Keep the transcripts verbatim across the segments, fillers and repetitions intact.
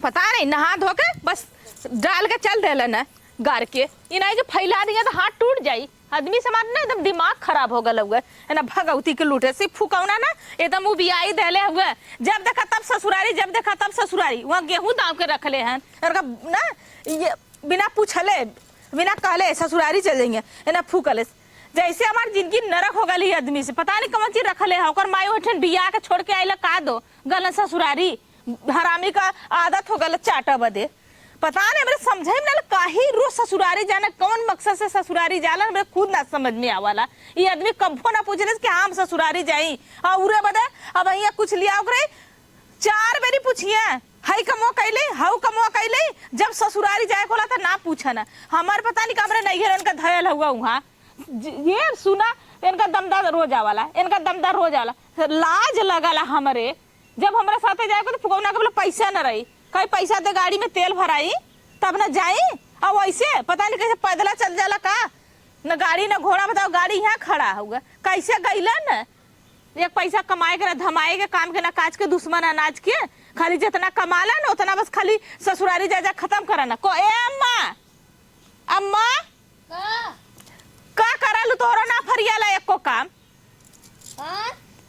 पता नहीं, नहा धो के बस डाल के चल देलन है गार के। ई नहीं कि फैला दिया तो हाथ टूट जाई। आदमी समाज ना एकदम दिमाग खराब हो गल हुआ है ना, भगवती के लूटे से फुकौना ना एकदम उबियाई देले हुआ है। जब देखा तब ससुरारी, जब देखा तब ससुरारी। वहाँ गेहूं दाव के रखले हैं और का ना, ये बिना पूछले, बिना कहले ससुरारी चल जाइए, है ना, फूकले। जैसे हमार जिंदगी नरक हो गली आदमी से, पता नहीं कौन चीज रखले है। ओकर माई ओठन बिया के छोड़ के आइला का दो, गलन ससुरारी। हरामी का आदत हो गल चाटा बदे। पता नहीं, हमरे समझे में ना काहे रोज ससुरारी जाना, कौन मकसद से ससुरारी जाला, हमरे खुद ना समझ में आवाला। ये आदमी कब्बो ना पूछले कि हाँ, हम ससुरारी जाई। हाँ, उरे बदे अब यहाँ कुछ लिया ओकरे, चार बेरी पूछिए, हई कमवा कैले, हऊ कमवा कैले। जब ससुरारी जाए के होला त ना पूछन। हमार पता नहीं का हमरे नैहर इनका धयल हुआ वहाँ। ज-, ये सुना, इनका दमदा रोज आवाला, इनका दमदा रोज आवाला। लाज लगाला हमरे, जब हमरा साथे जाए को तो फुकौना के बोले पैसा न रही, कहीं पैसा दे गाड़ी में तेल भराई तब न जाई। और वैसे पता नहीं कैसे पैदला चल जाला का, न गाड़ी न घोड़ा, बताओ गाड़ी यहाँ खड़ा हुआ, कैसे गईलन? एक पैसा कमाए के ना धमाए के, काम के ना काज के, दुश्मन अनाज के। खाली जितना कमाला ना उतना बस खाली ससुरारी जा जा खत्म करा ना को। ए अम्मा, अम्मा, का? का करल तोहरो ना फरियाला एको काम? हाँ?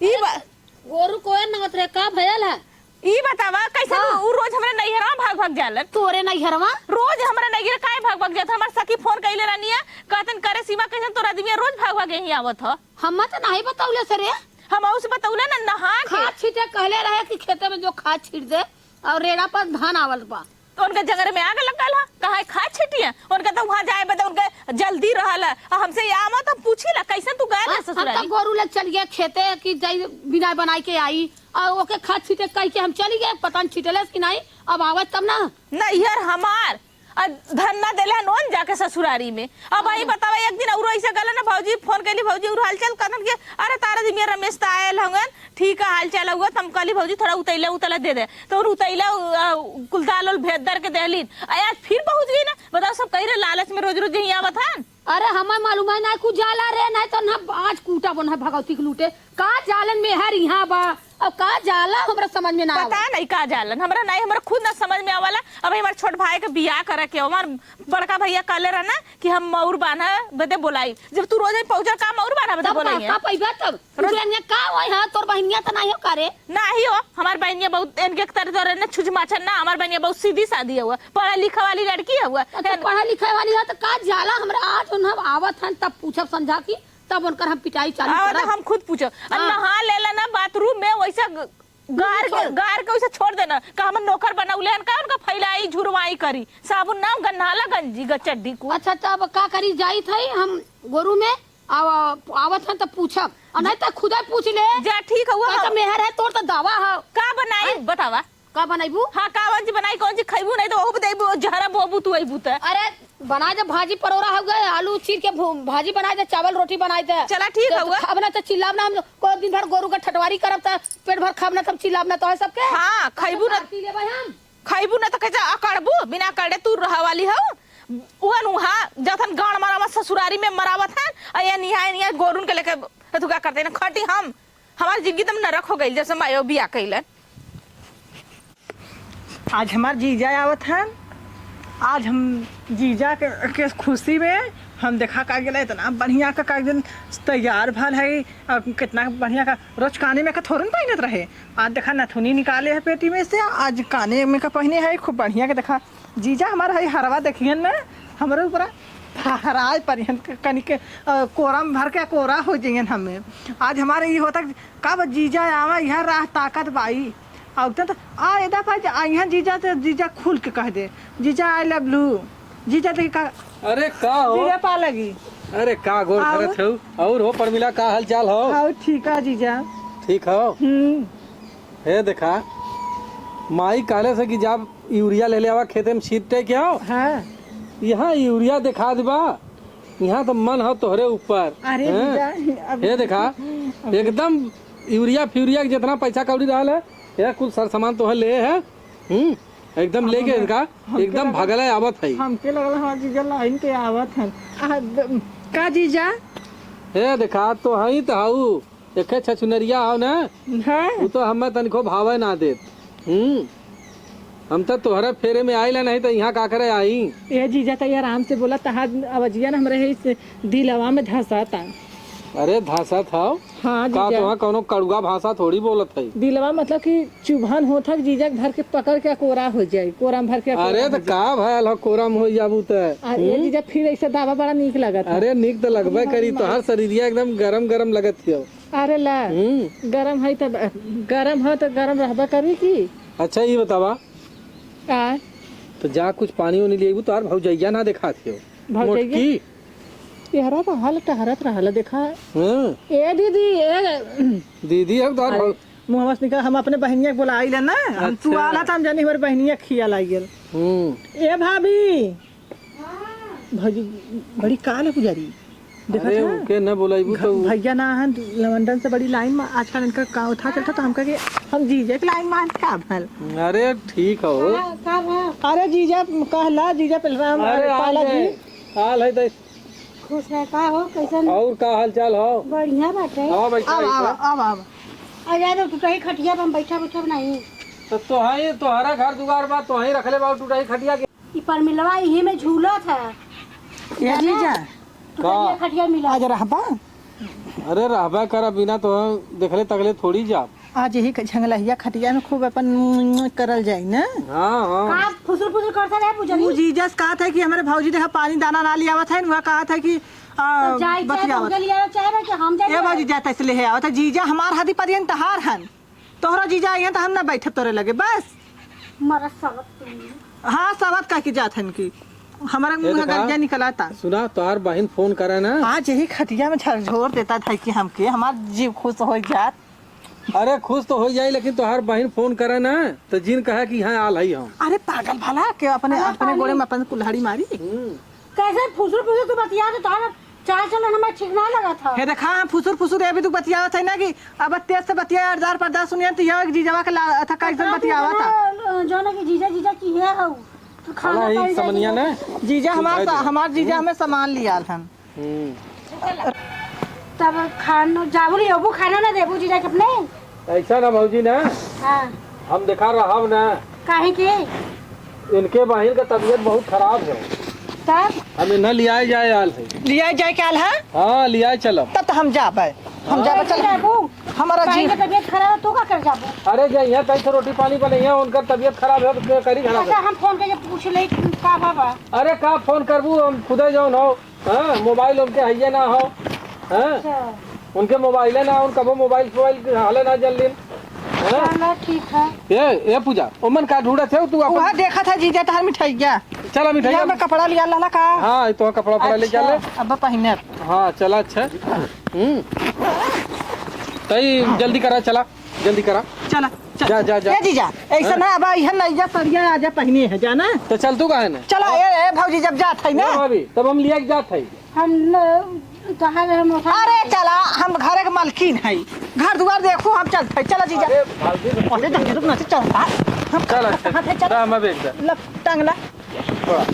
ई बा- गोरू कोयर नगत रहे, का भयल है? ई बतावा कैसे हाँ। उ, उ रोज हमरा नैहरवा भाग भाग जालन। तोरे नैहरवा? रोज हमरा नैहर काहे भाग भाग जात? हमार सखी फोन कैले रहनी है, कहतन करे सीमा कैसन तोर आदमी रोज भाग भाग यहीं आवत ह। हम्मा त नाही बतौले से रे। हम उसे बतौले ना, नहा के। खाद छीटे कहले रहे कि खेते में जो खाद छीट दे और रेड़ा पर धान आवल बा। तो उनके जंगरे में आग लगल ह, कहा है खाद छीटिए? उनके तो वहाँ जाए बदे उनके जल्दी रहल है। आ हमसे ये आवा तो पूछी ला, कैसन तू गए हाँ, हम ससुरारी? तो गोरू ले चल गए खेते कि जाई बिना बनाई के आई और ओके खाद छीटे कह के हम चली गए, पता नहीं छीटले कि नहीं, अब आवत तब ना। नैहर हमार आ धरना देले हन ओन जाके ससुरारी में। अब भाई बतावा, एक दिन औरो ऐसे गला ना भौजी फोन कैली, भौजी और हालचाल कहतन कि अरे तारा जी मेरा रमेश त आयल हंगन, ठीक है हालचाल हुआ। त हम कहली भौजी थोड़ा उतैला उतैला दे दे, तो और उतैला अ, कुल दाल उल भेद दर के देहलीन। आ आज फिर पहुँच गई ना, बताओ सब कही रहे लालच में रोज रोज यहीं आवत हन। अरे हमें मालूम है ना कुछ जाला रे, नहीं तो ना आज कूटा बन है भगवती के लूटे। का जालन मेहर यहाँ बा, अब का जाला हमरा समझ में ना आवे। पता नहीं का जालन, हमरा नहीं, हमरा खुद ना समझ में आवाला। अब हमार छोट भाई के बियाह करे के, हमार बड़का भैया कहले रहा ना कि हम मौर बान्हे बदे बोलाई। जब तू रोज ही पहुँचल का मौर बान्हे बदे तब का, बोलाई है? का पैबा तब? रोज- उतरनिया का होई, हाँ, तोर बहिनिया त नाही हो का रे? नाही हो, हमार बहिनिया बहुत इनके तरह तो रहने छुछमाछन ना, हमार बहिनिया बहुत सीधी सादी हुआ, पढ़ा लिखा वाली लड़की हुआ। तो पढ़ा लिखा वाली है तो का जाला हमरा आज उन्हें आवत हन तब पूछब समझा की तब उनकर हम पिटाई चालू आवत करब। हम खुद पूछब। आ हाँ। नहा लेला ना बाथरूम में, वैसे ग-, गार के, छोड़। गार के वैसे छोड़ देना। का हमर नौकर बनौले हन का उनका फैलाई झुरवाई करी? साबुन नाम गन्हाला गंजी ग चड्डी को। अच्छा, तब का करी, जाइत है हम गोरू में, आव-, आवत हन तब पूछब। और नहीं तो खुदा पूछ ले। जा, ठीक है, वो तो हम मेहर है, तोर तो दावा है। का बनाई, हैं? बतावा। का बनैबू? हाँ, का कौन चीज बनाई, कौन चीज खैबू, नहीं तो ओहू बतैबू, जहरा बोबू तू अइबू त। अरे, बना दे भाजी परोरा हो गए, आलू चीर के भू-, भाजी बनाई दे, चावल रोटी बनाई दे। चला, ठीक तो है, हुआ। खाब ना तो चिल्लाब ना, हम को दिन भर गोरू के ठटवारी करब त पेट भर खाब ना, तब चिल्लाब ना तो है सबके। हाँ, खैबू ना। काटी लेबै हम। खैबू ना तो कैसे अकड़बू, बिना अकड़े तू रह वाली हो। उहन उहाँ जथन गाड़ मरावत ससुरारी में मरावत हन, आ ये निहाय निहाय गोरून के लेके तू का करते ना खटी हम। हमार जिंदगी एकदम नरक हो गइल, जब से मायो बियाह कइलन। आज हमार जीजा आवत हन। आज हम जीजा के, के खुशी में हम देखा का गेला, इतना बढ़िया का, का एकदम तैयार भल है। और कितना बढ़िया का, रोज काने में का थोरन पहिनत रहे। आज देखा नथुनी निकाले है पेटी में से, आज काने में का पहिने है। खूब बढ़िया के देखा जीजा हमार है हरवा देखियन ना, हमरे ऊपर फहराए परिहन क-, कनी के, अ, कोरा में भर के कोरा हो जइहन हमें। आज हमारे ई होता कि का बा जीजा आवा, यहाँ राह ताकत बाई। आ उतना तो आ एदा पा जा, आ यहाँ जीजा तो जीजा खुल के कह दे, "जीजा I love you।" जीजा देखी का अरे का हो? जीजा पा लगी। अरे का गोर और? करत हो? और हो परमिला, का हाल चाल हो? हाँ, ठीक है जीजा। ठीक हो? हम्म। हे देखा, माई कहले से कि जा यूरिया ले ले आवा खेते में छीटे के आओ। हाँ। यहाँ यूरिया देखा देबा, यहाँ तो मन हो तोहरे ऊपर। अरे हैं? जीजा, अब हे देखा, अब एकदम यूरिया फ्यूरिया के जितना पैसा कौड़ी रहल है, ये कुल सर सामान तोहे ले है। हम्म, एकदम अब लेके हम, इनका हमके एकदम लगल, भगले आवत है। हमके लगल हमार जीजा लाइन पे आवत हन। आ, द-, का जीजा? हे देखा, तो हई तो हऊ, एके छछुनरिया हो ना, हाँ। वो तो हमें तनिको भावे ना देत। हम्म। हम तो तोहरे फेरे में आइला, नहीं तो यहाँ का करे आई? ए जीजा, तो आराम से बोला, तहार आवाजिया ना हमरे है इस दिलवा में धंसाता। अरे धंसत हौ? हाँ का जीजा। तोहाँ कौनो कड़ुआ भाषा थोड़ी बोलत है। दिलवा मतलब कि चुभन होत है, जीजा के धर के पकड़ के कोरा हो जाए, कोरा में भर के कोरा अरे हो तो जाए। का भयल हो, कोरा में हो जाबू त? अरे हम्म? जीजा, फिर ऐसे दावा बड़ा नीक लगत है। अरे नीक तो लगबे अरे करी, माई। तोहार शरीरिया एकदम गरम गरम लगत हियो। अरे ला, हम्म। गरम है तो, गरम है तो गरम रहबे करी की। अच्छा ये बतावा, आ? तो जा कुछ पानी उनी लेबू, तोहार भौजैया ना देखात हियो। भौजैया? मोटकी। एहरा रहल, टहरत रहल, देखा। हाँ। ए दीदी, ए दीदी, हम तोहार अरे, भौ- मुँहवा से निकल, हम अपने बहिनिया के बोलाई ले ना, हम अच्छा। तू आला त हम जानी हमरे बहिनिया खिया लाग गेल। हम्म। ए भाभी, भौजी, बड़ी काल है पुजारी। देखत अरे, है? उनके न बोलाइबू घ-, तो उ- भैया ना है, लंदन से बड़ी लाइन में आजकल इनका का उठा चलता, तो हमका के हम जीजे के लाइन में का भल। अरे, ठीक हो। का, का भा? अरे, जीजा कहला, जीजा पहलवान अरे, पाला आ जी। गए। हाल है दे। खुश रह, का हो, कैसन? और का हाल चाल हो? बढ़िया बाटे। आओ, बैठा, अब, बैठा। अब, अब, अब। आ जाए तो टूटही खटिया पर हम बैठा, बैठा नहीं। तो तोहई, तोहरा घर दुआर बा, तोहई रखले बा टूटही खटिया के। ई परमिलवा इही में झूलत है। ए जाने? जीजा। टूटही का? खटिया मिला। आज रहबा? अरे रहबा कर, बिना तो देखले तकले थोड़ी जा। आज यही क-, झंगलहिया खटिया में खूब अपन करल जाई ना। हाँ, हाँ। का फुसुर फुसुर करता रहे पुजरी? उ जीजा से कहत है कि हमरे भौजी देखा पानी दाना ना लियावत है, वह कहत है कि, आ, तो जाई, चाहे बतियावत। तुमके लियावे, चाहे ना कि हम जाई ए लियावे। भौजी जाता इसलिए है आवत है, जीजा हमार हदी परियन तहार हन। तोहरा जीजा आइहन त हम ना बैठब तोरे लगे, बस। मरत सवत तुम। हाँ, सवत कह के जात हन कि हमारे ए मुँह देखा, गंजा निकलाता। सुना, तोहार बहिन फोन करे ना। आज यही खटिया में झकझोर देता था कि हमके, हमार जीव खुश हो जात। अरे खुश तो हो जाई, लेकिन तोहार बहिन फोन करे ना, तो जिन कहे कि यहाँ आल है हम। अरे पागल भला के अपने, अरे अपने गोड़े पानी। में अपन कुल्हाड़ी मारी। हम्म। कैसे फुसुर फुसुर तू बतिया तो तोहरा चाल चलन हमें ठीक ना लगा था। हे देखा, हम फुसुर फुसुर ये भी तू बतियावत है ना कि अब तेज से बतिया, अरदार परदार सुनिया तो यह जीजवा के ला-, था कैसे बतियावत था। जो ना कि जीजा, जीजा की है हऊ। तो खाना अरे, पानी समनिया जाए ना। जीजा हमार, भाई सा-, हमार जीजा हमें सामान लियाल हन। हम्म। तब खान जाबू रे, अबू खाना ना देबू जीजा के अपने? ऐसा ना भौजी ना। हाँ। हम देखा रहब ना। काहे के? इनके बहिन का तबीयत बहुत खराब है। तब? हम इन्हें लियाए जाए आल है। लियाए जाए के आल है? हाँ, लियाए चलब। तब तो हम जाबे। हम हाँ। जाबे, चल। कैसे जाबू? हमारा बहिन जी के तबीयत खराब है, तू का कर जाबू? अरे, जे यहाँ तैसे रोटी पानी बनइया, उनकर तबीयत खराब है, तो करी घरा अच्छा, पे। हम फोन करके पूछ ले, का बाबा? अरे, का फोन करबू, हम खुदे जौन हो। हाँ, मोबाइल उनके हइये ना हो। हाँ? अच्छा। उनके मोबाइले ना, उन कबो मोबाइल फोबाइल के हाले ना जल्दी। हाँ? चलो, ठीक है। ए, ए पूजा, ओमन का ढूंढत है तू अपन? वहाँ देखा था जीजा तहार मिठाइया। चला मिठाइया। यहाँ में कपड़ा लिया लाला का? हाँ, ये तो कपड़ा उपड़ा ले चल। अच्छा, अब पहिने। हाँ, चला अच्छा। हम्म। तई जल्दी करा, चला। जल्दी करा। चला, चल। जा, जा, जा। ए जीजा, ऐसा हाँ? ना, अब इहन नहीं जा, सरिया आजा पहिने है, जाना? तो चल तू काहे ना? चला, ए, ए, भौजी, जब जात है ना। ए भाभी, तब हम लिया के जात है। हम न, कहाँ रहे हम उठा अरे चला, हम घरे के मालकिन है, घर दुआर देखू, हम चलत है, चला जीजा। अरे भाभी, अरे जल्दी रुक ना, चल, चल, हाँ, हम चल, अच्छा, हाँ, चल, चल। दा, मैं बेच दे। लब, टांगला। थोड़ा।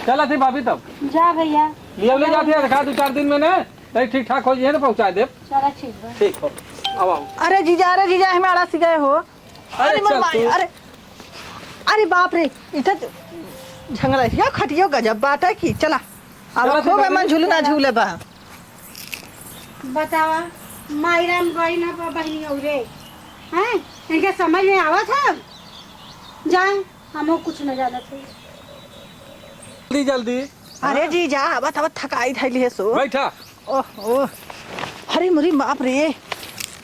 चला थी भाभी तब। जा भैया। लिया ले जाती है, देखा दो चार दिन में ना। नहीं, ठीक ठाक हो जाए ना, पहुँचा देब। चला, ठीक बा। ठीक हो, अब आओ। अरे जीजा, अरे जीजा, हमें अड़स गए हो। अरे अरे मोर चल माई, तू। अरे, अरे बाप रे, इधर झंगला, या खटियो गजब बात है कि चला, अब चला, खूब चला, एमन झूलना चला। झूले बा। बतावा, माई राम गई ना बा-, बहिनी औरे, हैं? इनके समझ में आवत है? जाए, हमो कुछ न जानत है। जल्दी, जल्दी। अरे हाँ? जीजा, आवत, आवत थकाई धइली है सो। बैठा। ओह, ओह। अरे मोरी बाप रे।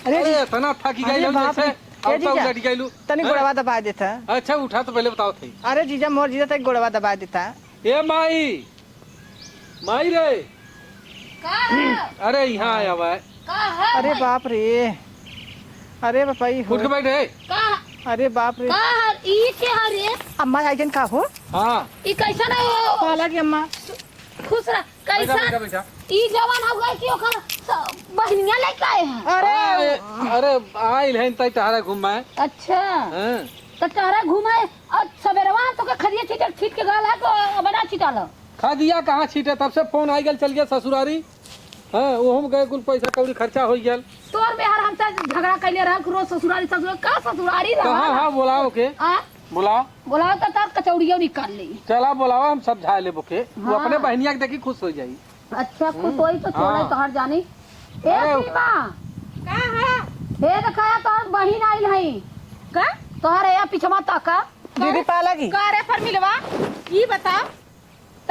अरे अरे जी-, इतना थकी अरे गई हो बाप जैसे रे। ए अब तो जीजा, उलट गईलू। तनी हैं? गोड़वा दबा देता। अच्छा, उठा तो पहले बताओ थे। अरे जीजा, मोर जीजा, तनी गोड़वा दबा देता। ए माई, माई रे। का है? अरे यहाँ आया हुआ है। का है अरे भाई? बाप रे। अरे बापा, ई हो। उठ के बैठ रे। का? अरे बाप रे। का है? ई के है रे? अम्मा आई जन का हो? हाँ। ई कैसन है हो? पाला के अम्मा। खुश रह। बैठा, कैसन? बैठा, बैठा। ई जवान हो गए कि ओकर स-, बहिनिया लेके आए हैं। अरे। अरे, अरे, आइल हैं तई टहरा घुमाए। अच्छा। हाँ। तो टहरा घुमाए और सवेरवा तो के खदिया छीट, छीट के गाल है तो बना छीटा लो। खदिया कहाँ छीटे, तब से फोन आई गल, चल गया ससुरारी। हाँ, ओहम गए, कुल पैसा कौड़ी खर्चा हो गया। तोर मेहर हमसे झगड़ा कैले रहल, रोज ससुरारी, ससुरारी, का ससुरारी रहल? कहाँ, हाँ, बोलाओ के? आ? बुलाओ। बुलाओ तो तार कचौड़ियो निकाल ले। चला बुलाओ, हम समझा लेबो के। तू हाँ। अपने बहनिया के देखी खुश हो जाई। अच्छा, खुश हम्म। होई तो छोड़े हाँ। तोहर जानी। ए अरे। सीमा। का है? ए देखा, तोहर बहिन आइल है। का? तोहर ए पिछवा तक। दीदी पाला की। का रे फरमिलवा? ई बता।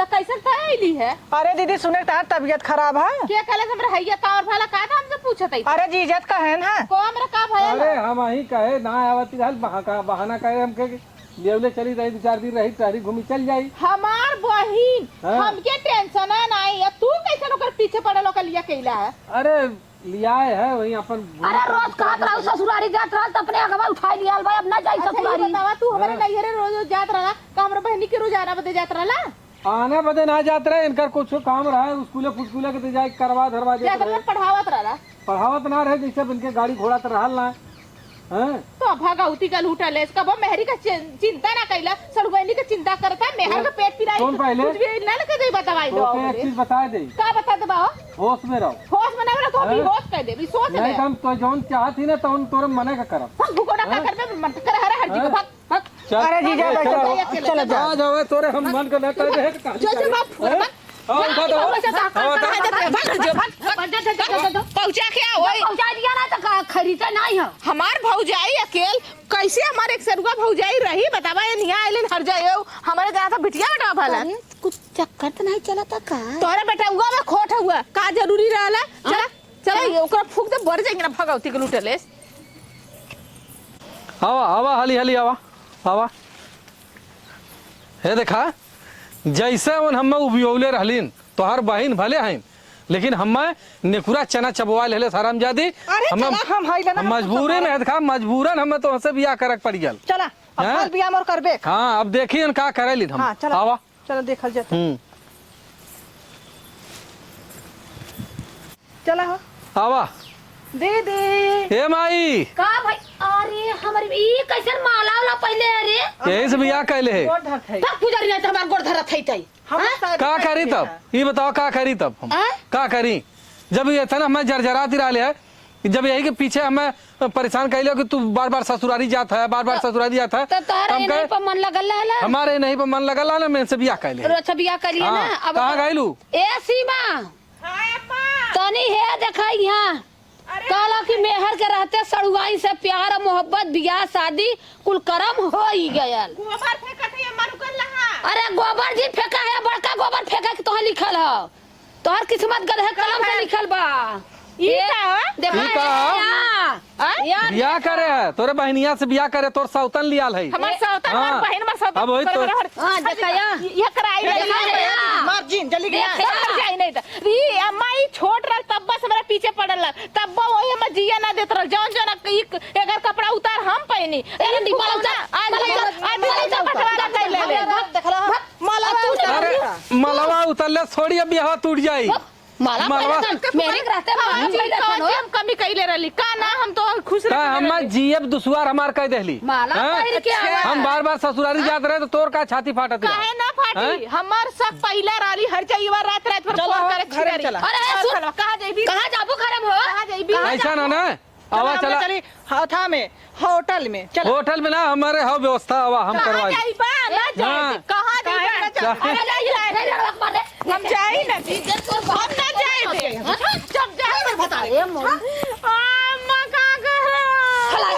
त कैसन त अइली है? अरे दीदी, सुने तार तबियत खराब है। के कहले हमरा हैया का और भला का नाम से पूछत है? अरे जीजत का है ना? को हमरा का भयल अरे है? हम ही कहे ना आवत रहल, बहा-, का बहाना करे हमके कि लेवले चली रही, दो चार दिन रही, टहरी घूमी चल जाई। हमार बहिन, हाँ। हमके टेंशन है नाई, अब तू कैसन ओकर पीछे पड़ल, ओकर लिया कैला है? अरे लियाए है वही अपन अरे रोज कहत रहू ससुरारी जात रहल त अपने अगवा उठाई लियाल भाई, अब ना जाई अच्छा, ये ससुरारी। बतावा, तू हमारे हाँ। नैहरे रोज रोज जात रहला, का हमरा बहिनी के रोज आना बदे जात रहला? आना बदे ना जात रहे, इनकर कुछ काम रहा है, स्कूले फुस्कूले के तो जाए करवा धरवा देत जा, रहे। पढ़ावत रहला। पढ़ावत ना रहे, जैसे अब इनके गाड़ी घोड़ा तो रहल ना। हैं? तो भगौती का लूटा लेस, कबो मेहरी का चि-, चिंता ना कैला, सड़ुआइनी का चिंता करता, मेहर का पेट पिराई, कौन पहले? कुछ भी ना लेके जाई, बतावाई दो ओके, एक चीज बता दे। का बता दे बाबा? होश में रहो। होश में ना रहो, तो अभी हैं? होश कर दे, अभी सोच नहीं, ले। तो हम तो जौन चाहत ही ना, तो हम तोरे मने का करब। हम भूखो ना हैं? का करबे, मन कर हर हर जी को हैं? भाग। चल। अरे जीजा, ए, बैठो, चलो। बैठो, चलो, जाओ। आ जाओ, ए, तोरे हम मन के ना कर दे, तो काली जो, जो, जाए। बाप, हैं? बाप। आओ, उठा दो। बाप, बाप, आओ, उठा। भाग, भाग, भाग, भाग, भाग, भाग। पहुँचा क्या होई? पहुँचा दिया ना, तो का, खरीदे नहीं हो। हमार भौजाई अकेल, कैसे हमार एक सरुआ भौजाई रही? बतावा, ये निया आइलिन हर जाए, हमारे जहाँ था बिटिया बेटा भला। अरे, कुछ चक्कर तो नहीं चला था का? तोरे बेटा हुआ, मैं खोट हुआ, का जरूरी रहला? चला, हाँ? चला, ये ओकरा फूक दे, बढ़ जाएंगे ना, भगौती के लूटे लेस। आवा, आवा, हाली, हाली, आवा, आवा। हे देखा, जैसे उन हमें उबियौले रहलीन, तोहर बहिन भले हईन, लेकिन हमें नेकुरा चना चबवा लेले हरामजादी। अरे हमें, चला, हम हई लेना, हम हम मजबूरी सब में है, देखा, मजबूरन हमें तोहसे बियाह करक पड़ गल। चला, अब हैं? कल बियाह मोर करबे। हाँ, अब देखी हम का करेलिन हम। हाँ, चला। आवा। चलो देखल जाता। हम्म। चला हो। आवा। दीदी। ए माई। का भाई? अरे, हमर ई कैसन माला वाला पहले है रे? यही से बियाह कैले है। गोड़ धरत है। तब पुजारी नहीं तो हमार गोड़ धरत है तई। हम हाँ? शादी का करी कइले तब? हैं। ई बताओ, का करी तब हम? हाँ? का करी? जब ये इतना हमें जरजराती रहले है, जब यही के पीछे हमें परेशान कैले हो कि तू बार-बार ससुरारी जात है, बार-बार तो, ससुरारी जात है, तो तोहरे हम यही कहे, पर मन लगल रहला? हमारे यही पर मन लगल रहला, मैं इनसे बियाह कैले। अच्छा, बियाह करिए हाँ, ना। अब कहाँ गइलू? ए सीमा, हाँ, अम्मा। तनी हे देखा यहाँ। अरे, कहला कि मेहर के रहते सड़ुआई से प्यार, मोहब्बत, बियाह, शादी, कुल करम हो ही गयल। गोबर फेंकत है, अम्मा, रुकल रहा। अरे, गोबर जी फेंका है, बड़का गोबर फेंका के तोहे लिखल है। तोहर किस्मत गदहे कलम से लिखल बा। ई ए, का? देखा ई का? है, या, आय? या बियाह करे है, तोरे बहनिया से बियाह करे, तोर सौतन लियाल है। हमार ए, सौतन, हमार हाँ। बहिन, हमार सौतन, अब वही तोरे तो। हमार, हाँ, देखा या? ये कराई ये है, देखा ये या? मार जीन, जल्दी गया। देखा या? घर जाई नहीं तो। ई अम्मा, ई छोट रहल, तब बस हमरा पीछे पड़ल रहल। तब वो वही हमार जिया ना देत रहल। जौन, जौन ई, एकर कपड़ा उतार हम पहनी। ए, ई डिब्बा फुकौना, उतार, आज मलवा, आज मलवा, मलवा, बंटवारा कर ले ले। मलवा, मलवा, मलवा, अरे, मलवा उतरले, छोड़ी, अब बियाह टूट जाई। माला मलवा। पहले कौन, मेहरी के रहते माला कौन पहले चीज, कौन सी हम कमी कइले रहली? का ना हम तो खुश का रखले हम रहली। जियब दुश्वार हमार कह देहली? माला हैं? पहन के आवा। हम बार-बार ससुरारी जात रहे तो तोर का छाती फाटत रहे? काहे ना फाटी? हैं? हमार सब पहिला रहली, हर जाइवा रात, रात भर चलो, फोन करे घरे छिड़ारी। चला। अरे, और सुन। चलो, कहाँ जइबी? कहाँ जाबू घर में हो? कहाँ जइबी? कहाँ ऐसा ना, जाबू? ना। आवा, चला, हम चला। चली हथा में, होटल में, चला। होटल में ना, हमारे हव व्यवस्था, आवा, हम कहाँ करवाई। जाइबा? ना जाइबे। हाँ। कहाँ जाइबा? काहे ना चल-, अरे, ले, ले, ले, ले, ले, मार दे। हम जाई ना। इज्जत तोर बाप हम ना जाइबे। हाँ? जब जाए तो बता दे। अरे, मोर। हाँ? आ, अम्मा, का कह रहा? हला,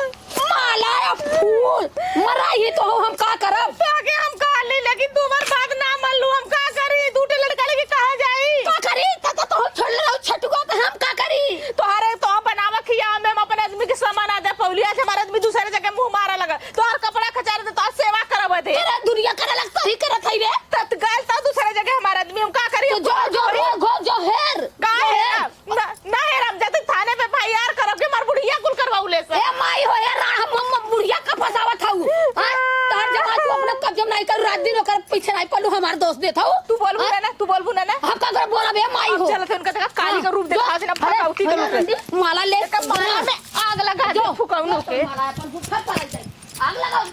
माला या फूल, मरा ही तो हो, हम का करब? तो आगे हम कह ली, लेकिन तू हमार बात ना मान लू, हम का करी? दू ठे लड़का लेके कहाँ जाई? का करी? त, त, तो हम छोड़ ले रहो, छटुआ, त हम का करी? तोहरे तो बनावा खिया में हम अपने आदमी के समा ना दे पौली। आज हमार आदमी दूसरे जगह मुँह मारा लगा। तोहर कपड़ा खचारे दे, तोहर सेवा करब दे। तेरा दुनिया करे लग, तोही करत हई रे। तत्काल तो दूसरे जगह हमार आदमी, हम का करी? तो जो, जो, जो, जो, जो हेर। का हेर? ना, ना हेर, हम जाते थाने पे एफ आई आर करब के हमार बुढ़िया कुल करवाऊ ले से। ए माई हो, ए राम, हम, हम बुढ़िया का फंसावत हऊ। हाँ? तोहर जगह तू अपने कब्जे में नहीं करू, रात दिन ओकर पीछे नहीं पड़ू, हमार दोस्त देत हऊ। तू बोलबू हाँ? ना, ना, तू बोलबू ना, ना। हम का करब बोलब, ए माई अब हो। चलत है उनका देखा, काली का रूप हाँ। देखा देना, अरे, भगवती का रूप अरे, देखा। माला ले, एकर माला में आग लगा दे, जो। फुकौनो के। माला अपन फुक-, फट पड़ा जाए। आग लगाओ।